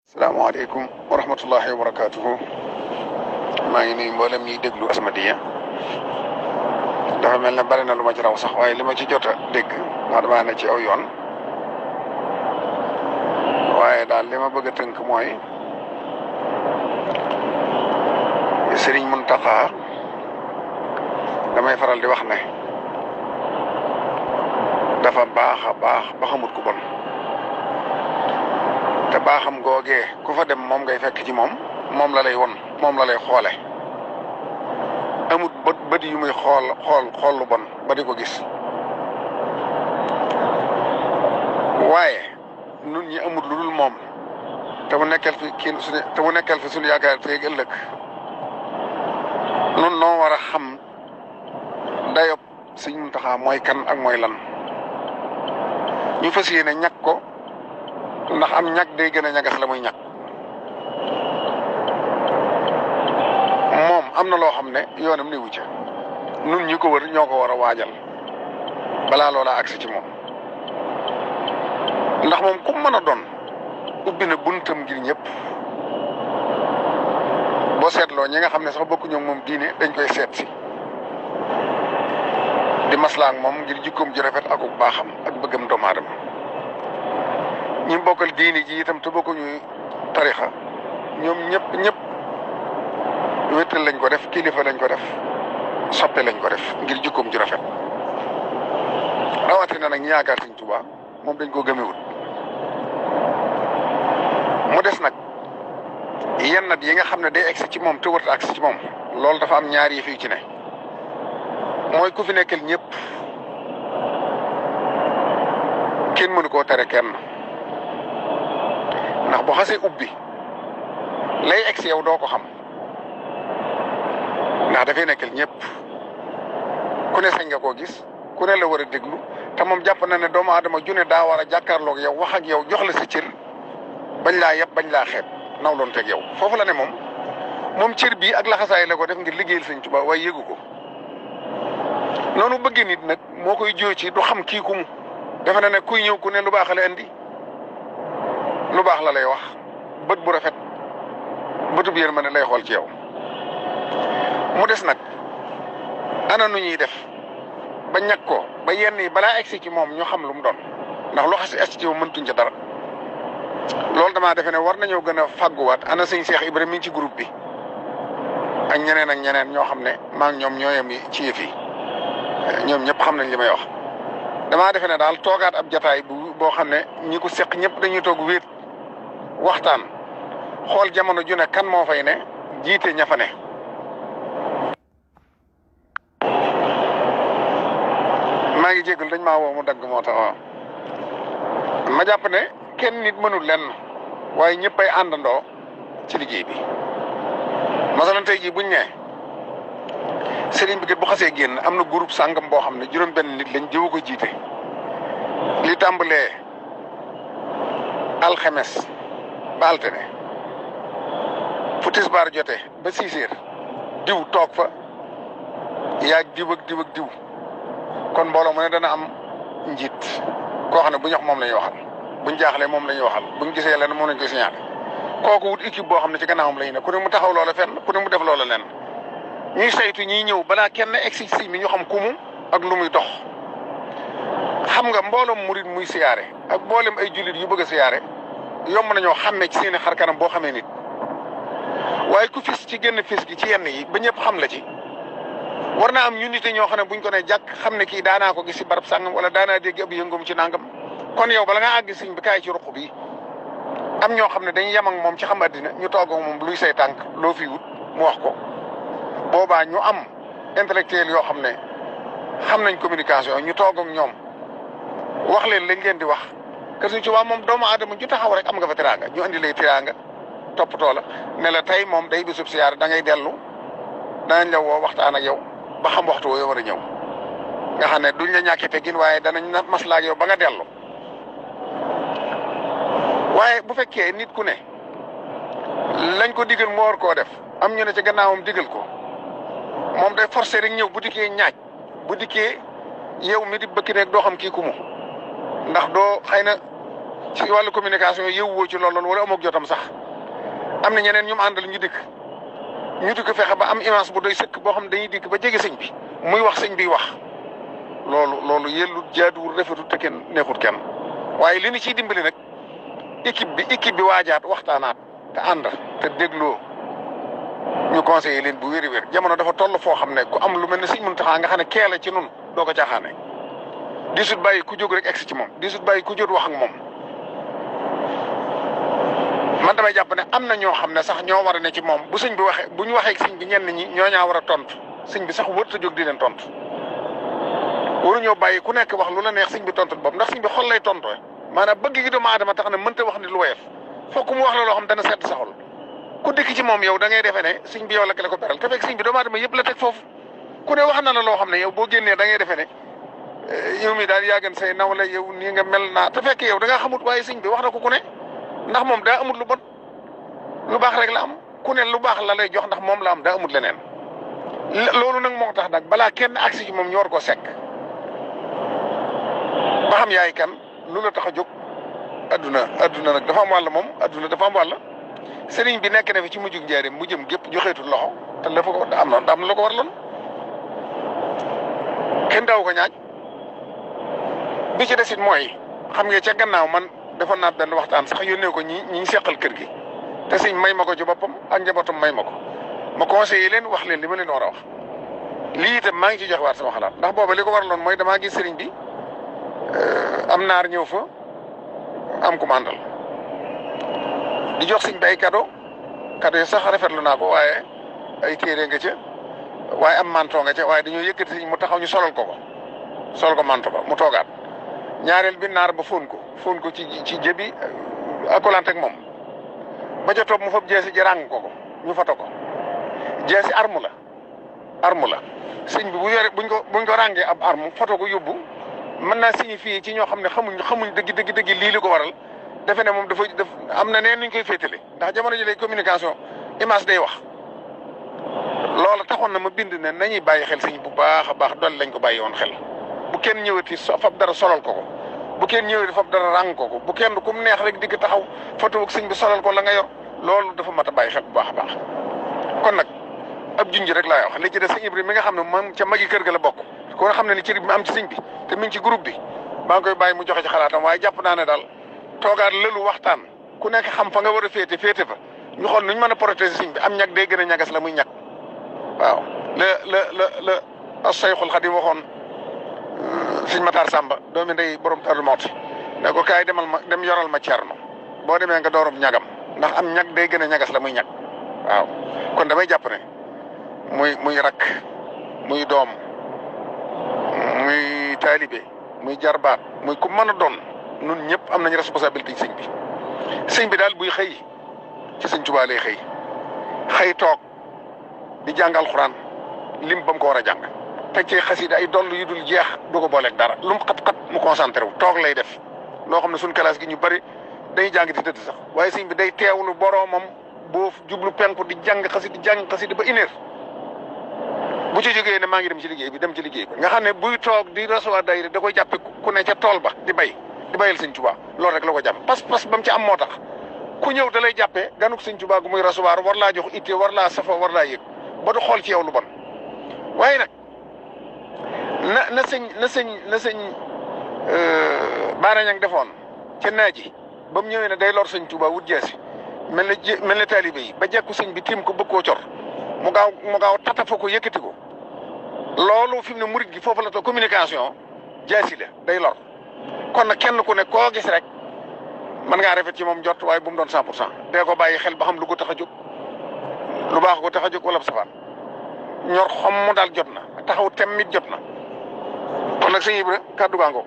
salaamaaleykum wa rahmatullahi wa barakaatuhu maa ngi nuyu mboolem ñiy déglu As-Samadiyya dafa mel ne bari na lu ma ci raw sax waaye li ma ci jot a dégg ndax damaa ne ci aw yoon waaye daal li ma bëgg a tënk mooy Sëriñ Muntaxa damay faral di wax ne dafa baax a baax ba xamut ku bon. te baaxam googee ku fa dem moom ngay fekk ci moom la lay won moom la lay xoole amut bët yu muy xool lu bon ba di ko gis waaye nun ñi amut lu dul moom te mu nekkal fi suñu yaakaar feeg ëllëg nun noo war a xam dayob Sëñ Muntaxa mooy kan ak mooy lan ñu fas yéene ñàkk ko ndax am ñag day gën a ñagas la muy ñag moom am na loo xam ne yoonam ni wu ca nun ñi ko wër ñoo ko war a waajal balaa loola agsi ci moom ndax moom ku mën a doon ubbi na buntam ngir ñëpp boo seetloo ñi nga xam ne sax bokkuñu moom diine dañ koy seet si di maslaa ak moom ngir jikkoom ju rafet ak baaxam ak bëggam doomu aadama ñi bokkal diini ji itam te bokkuñu tarixa ñoom ñëpp wéttal lañ ko def kilifa lañ ko def soppe lañ ko def ngir jikkoom ju rafet rawatina nag ñi yaakaar Sëñ Tuubaa moom dañ ko gëmewut mu des nag yenn nat yi nga xam ne day egsi ci moom te wërta agsi ci moom loolu dafa am ñaari yëf yu ci ne mooy ku fi nekkal ñëpp kenn mënu koo tere kenn ndax bu xasee ubbi lay egsi yow doo ko xam ndax dafay nekkal ñëpp ku ne sañ nga koo gis ku ne la war a déglu te moom jàpp na ne doomu aadama ju ne daa war a jàkkaarloog yow wax ak yow jox la sa cër bañ laa yeb bañ laa xeeb nawloon teg yow foofu la ne moom cër bii ak laxasaay la ko def ngir liggéeyal Sëñ Tuubaa waaye yëgu ko noonu bëggee nit nag moo koy jóo ci du xam kii ku mu defe na ne kuy ñëw ku ne lu baax la indi lu baax la lay wax bët bu rafet bëtub yërmande lay xool ci yow mu des nag ana nu ñuy def ba ñàkk ko ba yenn yi balaa egsi ci moom ñu xam lu mu doon ndax lu xas egsi ci moom mëntuñ ca dara loolu damaa defe ne war nañoo gën a fàgguwaat ana sëñ Cheikh Ibrahima mi ngi ci groupe bi ak ñeneen ñoo xam ne maa ngi ñoom ñoo yem ci yëf yi ñoom ñëpp xam nañ li may wax damaa defe ne daal toogaat ab jataay boo xam ne ñi ko seq ñëpp dañuy toog wéet waxtaan xool jamono ju ne kan moo fay ne jiite ña fa ne maa ngi jégal dañ maa woo mu dagg moo tax waaw ma jàpp ne kenn nit mënul lenn waaye ñëpp ay àndandoo ci liggéey bi masalan tey jii buñ ne sëriñ bi kat bu xasee génn am na groupe sàngam boo xam ne juróom-benn nit lañ jëwu ko jiite li tàmbalee alxemes ba altine fu tisbaar jotee ba 6 heures diw toog fa yaag diw ak diw kon mbooloo mu ne dana am njiit koo xam ne bu ñu wax moom la ñuy waxal buñ jaaxlee moom la ñuy waxal buñ gisee lenn moom lañ koy signalé kooku wut équipe boo xam ne ci gannaawam lañu ne ku ne mu taxaw loola fenn ku ne mu def loola lenn ñuy saytu ñiy ñëw balaa kenn egsi si mi ñu xam kumu ak lu muy dox xam nga mbooloom murit muy siyaare ak mboolem ay jullit yu bëgg a siyaare yomb nañoo xàmmee ci seen i xar kanam boo xamee nit waaye ku fis ci génn fis gi ci yenn yi ba ñëpp xam la ci war naa am ñu nite ñoo xam ne buñ ko ne jàkk xam ne kii daanaa ko gis si barab sàngam wala daanaa dégg ab yëngum ci nangam kon yow bala ngaa àgg sëñ bi kaay ci ruq bi am ñoo xam ne dañuy yem ak moom ci xam addina ñu toog ak moom luy say tànk loo fi wut mu wax ko boobaa ñu am intellectuel yoo xam ne xam nañ communication ñu toog ak ñoom wax leen lañ leen di wax kër Sëñ Tuubaa moom doomu aadama ju taxaw rek am nga fa teraanga ñu andi lay teraanga toppatoo la ne la tey moom day bisub siyaar da ngay dellu danañ la woo waxtaan ak yow ba xam waxtu woo war a ñëw nga xam ne duñ la ñàkkee teggin waaye danañ na maslaa ak yow ba nga dellu waaye bu fekkee nit ku ne lañ ko digal moo war koo def am ñu ne ci gannaawam digal ko moom day forcé rek ñëw bu dikkee ñaaj bu dikkee yow mi di bëkki nekk doo xam kii ku mu ndax doo xëy na ci wàllu communication yëwwoo ci loolu wala amoog jotam sax am na ñeneen ñu mu àndal ñu dikk fexe ba am image bu doy sëkk boo xam ne dañuy dikk ba jege sëñ bi muy wax sëñ bi wax loolu yellut jaaduwul rafetul te kenn neexut kenn waaye li ñu ciy dimbali nag équipe bi waajaat waxtaanaat te ànd te dégloo ñu conseillé leen bu wér jamono dafa toll foo xam ne ku am lu mel ne sëñ Muntaxa nga xam ne kee la ci nun doo ko caaxaane di sut bàyyi ku jóg rek egsi ci moom di sut bàyyi ku jóg wax ak moom man damay jàpp ne am na ñoo xam ne sax ñoo war a ne ci moom bu sëñ bi waxee bu ñu waxee ak sëñ bi ñenn ñi ñoo ñaa war a tontu sëñ bi sax wërta jóg di leen tontu waruñoo bàyyi ku nekk wax lu la neex sëñ bi tontu bopp ndax sëñ bi xol lay tontoo maanaam bëgg gi doomu aadama tax na mënta wax ni lu woyof fokk mu wax la loo xam dana sedd sa xol ku dikk ci moom yow da ngay defee ne sëñ bi yow la ko beral te fekk sëñ bi doomu aadama yëpp la teg foofu ku ne wax na la loo xam ne yow boo génnee da ngay defee ne yow mi daal yaa gën say naw la yow nii nga mel naa te fekk yow da ngaa xamut waaye sëñ bi wax na ko ku ne ndax moom daa amut lu bon lu baax rek la am ku ne lu baax la lay jox ndax moom la am daa amut leneen loolu nag moo tax nag balaa kenn agsi ci moom ñu war ko sekk ba xam yaay kan lu la tax a jóg adduna nag dafa am wàll moom adduna dafa am wàll sëriñ bi nekk na fi ci mujjug njaareem mu jëm gépp joxeetul loxo te dafa ko am na lu ko waraloon kenn daaw ko ñaaj bi ci desit mooy xam nga ca gannaaw man defoon naa benn waxtaan sax yónnee ko ñi seqal kër gi te sëñ may ma ko ci boppam ak njabootam may ma ko ma conseillé leen wax leen li ma leen war a wax lii itam maa ngi ci jox waat sama xalaat ndax booba li ko waraloon mooy damaa gis sëriñ bi am naar ñëw fa am ku ma àndal di jox sëñ bi ay cadeau yi sax rafetlu naa ko waaye ay téere nga ca waaye am manto nga ca waaye dañoo yëkkati sëñ mu taxaw ñu solal ko manto ba mu toogaat ñaareel bi naar ba fóon ko ci jëbi akolante ak moom ba ca toog mu fab jeesi ji ràng ko ñu foto ko jeesi arme la sëñ bi buñ ko ràngee ab arme foto ko yóbbu mën naa signifier ci ñoo xam ne xamuñ dëgg lii li ko waral defe ne moom dafa am na neen nuñ koy féetale ndax jamono ji lay communication image day wax loola taxoon na ma bind ne nañuy bàyyi xel sëñ bu baax a baax doole lañ ko bàyyi woon xel bu kenn ñëwati fab dara solal ko bu kenn ñëwati fab dara ràng ko bu kenn ku mu neex rek digg taxaw foto ak sëñ bi solal ko la nga yor loolu dafa mat a bàyyi xel bu baax a baax kon nag ab junj rek laay wax li ci des sëñ Ibrahima mi nga xam ne moom ca magi kër ga la bokk ko nga xam ne ni cër bi mu am ci sëñ bi te mi ngi ci groupe bi maa ngi koy bàyyi mu joxe ci xalaatam waaye jàpp naa ne daal toogaat lëlu waxtaan ku nekk xam fa nga war a féete fa ñu xool nuñ mën a protéger sëñ bi am ñag day gën a ñagas la muy ñag waaw la as-Sayxul Xadim waxoon sëñ Matar Samba doomi ndey borom Darou Mouhty ne ko kaay dem yoral ma Cerno boo demee nga doorum ñagam ndax am ñag day gën a ñagas la muy ñag waaw kon damay jàpp ne muy rakk muy doom muy taalibe muy jarbaat muy ku mën a doon nun ñëpp am nañu responsabilité ci sëñ bi daal buy xëy ci sëñ Tuubaa lay xëy toog di jàng alxuraan lim ba mu ko war a jàng teg ci xasida ay doll yu dul jeex du ko booleeg dara lu mu xat-xat mu concentré wu toog lay def loo xam ne suñ classe gi ñu bari day jàng di tëdd sax waaye sëñ bi day teewlu boroomam boo jublu penku di jàng xasida ba une heure bu ci jógee ne maa ngi dem ci liggéey bi nga xam ne buy toog di recevoir daayira da koy jàppe ku ne ca tool ba di bayal sëñ Tuubaa loolu rek la ko jàpp pas ba mu ci am moo tax ku ñëw da lay jàppee ganuk sëñ Tuubaa gu muy recevoir war laa jox itte war laa safa war laa yëg ba du xool ci yow lu bon waaye nag na sëñ Baara Ñang defoon ca naaji ba mu ñëwee ne day lor sëñ Tuubaa wut jeesi mel ne taalibe yi ba jekku sëñ bi tiim ko bëgg koo cor mu gaaw tatafa ko yëkkati ko loolu fi mu ne murit gi foofu la to communication jaasi la day lor kon nag kenn ku ne koo gis rek mën ngaa rafet ci moom jot waaye bu mu doon 100% dee ko bàyyi xel ba xam lu ko tax a jóg lu baax ko tax a jóg wala safaan ñor xom mu daal jot na taxaw tem mit jot na kon nag sëñ Ibra kàddu gaa ngoog